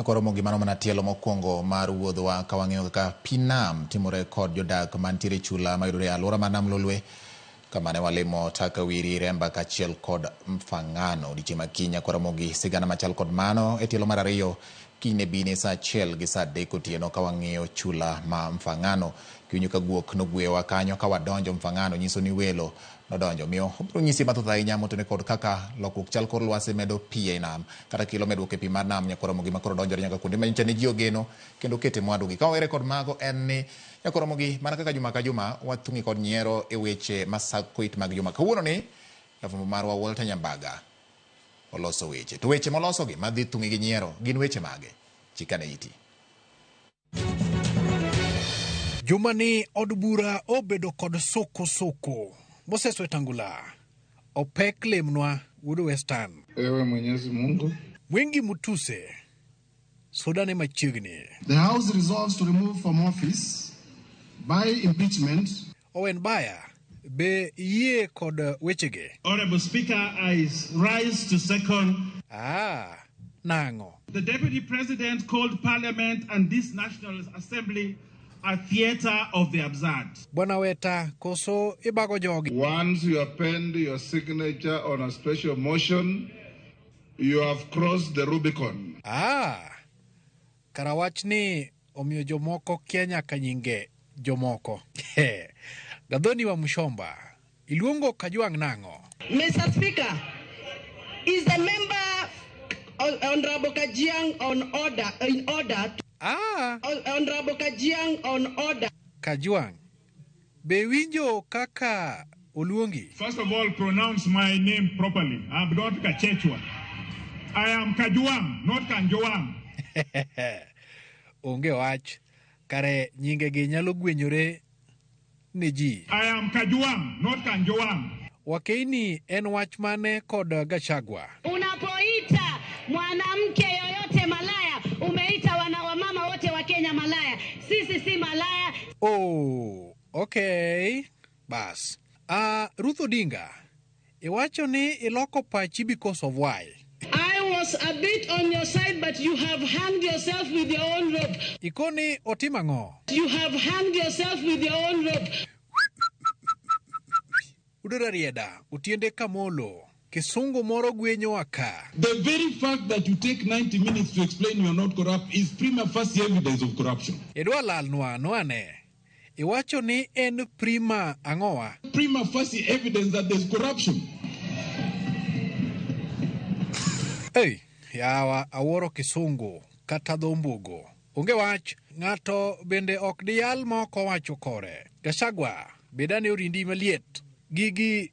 Koro gimano mana tielo mokwongo mar wuodhwa ka wang'iyo kaka pi nam timore kod jodak mantiere e chula mayudore e alwora mar Nam Lolwe kama ne walimo Takawiri, Remba kaachiel kod Mfangano. Odiechieng' ma kiny akwaromo gi sigana machal kod mano e tielo mar ariyo kinyne bine saa 1 gi saa 3 otieno ka wang'iyo chula ma Mfangano. Kiwinjo ka guok nogweyowa kanyo ka wadonjo Mfangano nyiso ni welo nodonjo. Omiyo obiro nyisi mathoth ahinya motene kod kaka lokruok chal kor lwasi medo pi ei nam kata kelo medruok e pi mar nam nyakoromo gima koro donjore nyaka kuonde ma nyocha ne ji ogeno kendo kete mwandugi. Ka wawere kod mago en ni nyakoromo gi mana kaka juma ka juma wathung'i kod nyiero e weche masako it mag juma. Kawuono ni jafwambo marwa Walter Nyambaga oloso weche. To weche molosogi madhi thung'i gi nyiero gin weche mage? Chikane iti. Jumani od bura obedo kod soko soko. Moses Wetangula, opek lemnwa wuod Western. Ewe Mwenyezi Mungu. Mwengi Mutuse, sodane machiegni. The House resolves to remove from office by impeachment. Owen Baya, be yie kod wechege? Honorable Speaker, I rise to second. Ah, nang'o? The Deputy President called Parliament and this National Assembly a theater of the absurd. Bwana Weta, koso ibago jogi? Once you append your signature on a special motion, you have crossed the Rubicon. Ah, kara wach ni omiyo jomoko kia nyaka nyinge jomoko. Gathoni wa Mushomba, iluongo Kajwang' nang'o? Mr. Speaker, is the member Honorable Kajiang on order in order? Ah. Honorable Kajiang on order. Kajwang', be winjo kaka oluongi? First of all, pronounce my name properly. I'm not Kachechwa. I am Kajwang', not Kanjowang'. Onge wach, kare nyingegi nyalo gwenyore ne ji. I am Kajwang', not Kanjowang'. Wakeini en wach mane kod Gachagua? Unapoita mwanamke yoyote malaya, umeita wana wamama wote wa Kenya malaya. Sisi si malaya. Oh, okay. Bas. Ruth Odinga, iwacho ni iloko pachi because of why? I was a bit on your side, but you have hanged yourself with your own rope. Ikoni otim ang'o? You have hanged yourself with your own rope. Udora Rieda, Otiende Kamolo, Kisungu moro gwenyowa ka. The very fact that you take 90 minutes to explain you are not corrupt is prima facie evidence of corruption. Idwa lalnwa nwane. Iwacho ni en prima ang'owa? Prima facie evidence that there's corruption. Hey, yawa awuoro Kisungu kata dho mbugo. Onge wach, ng'ato bende ok diyal ma ok owacho kore. Gachagua, bedane orindi maliet. Gigi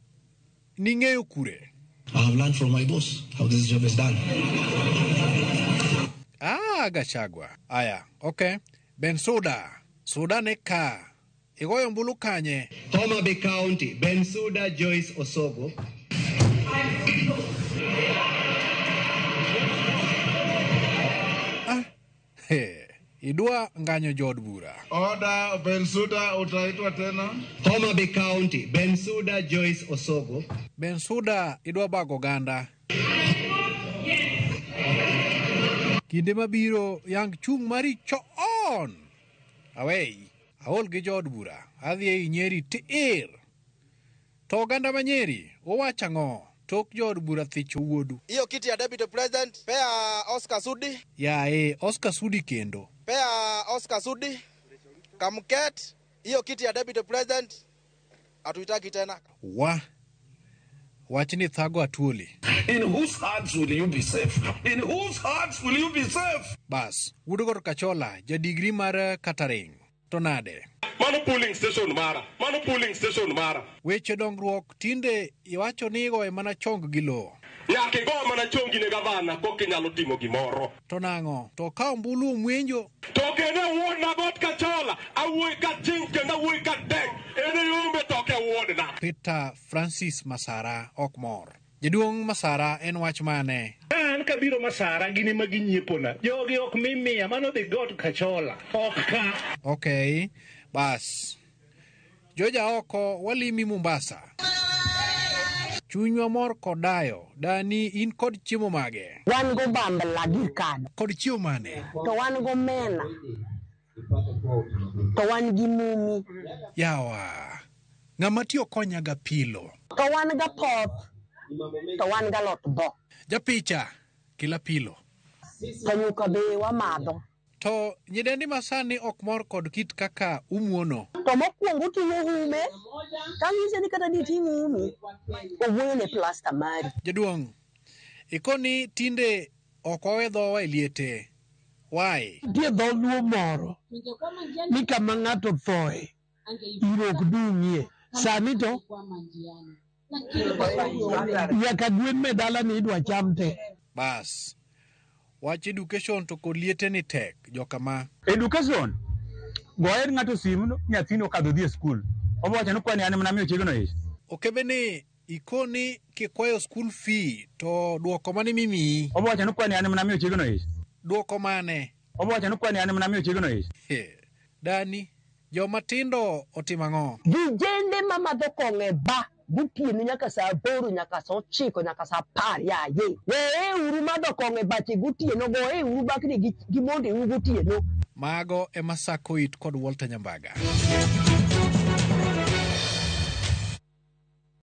ning'eyo kure? I have learned from my boss how this job is done. Ah, Gachagua. Aya, okay. Bensuda, Suda ne ka. Igoyo ombulu kanye? Homa Bay County, Bensuda Joyce Osogo. Ah, he, idwa nganyo jood bura. Order, Bensuda utaitwa tena. Homa Bay County, Bensuda Joyce Osogo. Bensuda idwa bago oganda. Kinde mabiro yang chung' mari chon. Awei, aol gi jood bura, adhi ei Nyeri tir. To oganda ma Nyeri, uwacho ang'o? Tok jood bura thicho wuodu. Hiyo kiti ya Deputy President, pea Oscar Sudi. Yae, Oscar Sudi kendo. Pea Oscar Sudi. Kamket, hiyo kiti ya Deputy President hatuitaki tena. Wa. Wachni thago atuoli. In whose hearts will you be safe? In whose hearts will you be safe? Bas, wuod Got Kachola, ja digri mar catering. To nade? Mano polling station mara. Mano polling station mara. Weche dongruok tinde iwacho ni igoye mana chong gi lowo. Nyaka igo mana chongi ne gavana koka inyalo timo gimoro. To nang'o? To ka ombulu omwenjo. To kendo e wuodna Got Kachola, awuoyi ka ching kendo awuoyi ka deng. En e yombe to ok e wuodna. Peter Francis Masara ok mor. Jaduong' Masara en wach mane? An kabiro Masara gin ema ginyiepona. Jogi ok mi miya, mano dhi Got Kachola, ok ka. Okay, bas. Joja oko walimi Mombasa. Chunywa mor kod dayo. Dani in kod chiemo mage? Wan go bambla gir kado. Kod chiemo mane? To wan go mena. To wan gi mumi. Yawa. Ng'ama tiyo konya ga pilo. To wan ga poth. To wan ga lot bo. Japicha kila pilo. To nyuka be wamadho. To nyidendi masani ok mor kod kit kaka umuono. To mokwongo oting'o ume. Kang'ise ni kata diting' umi, owuoyo ne plasta mari. Jaduong', ikoni tinde ok wawe dhowa e liete. Why? Nitie dholuo moro ni kama ng'ato thoe iro ok dung'ie. Sani to nyaka gwen me dalani idwa cham te. Bas. Wach education to kod liete ni tek, jokama. Education goyer ng'ato simu nyathini okadho dhi e skul obo wacho ni kwani an mana miyo chiegno ich. Okebe ni ikoni kikwayo school fee to duoko mane mimiyi? Obo wacho ni kwani an mana miyo chiegno ich. Duoko mane? Obo wacho ni kwani an mana miyo chiegno ich. Dani, joma tindo otimo ang'o? Vijende mamadho kong'o e ba gotieno nyaka saa 8 nyaka saa 9 nyaka saa 10 yaye. Wee uru madho kong'o e bache gotieno, goye uru bakni gi mondeu gotieno. Mago ema sako it kod Walter Nyambaga.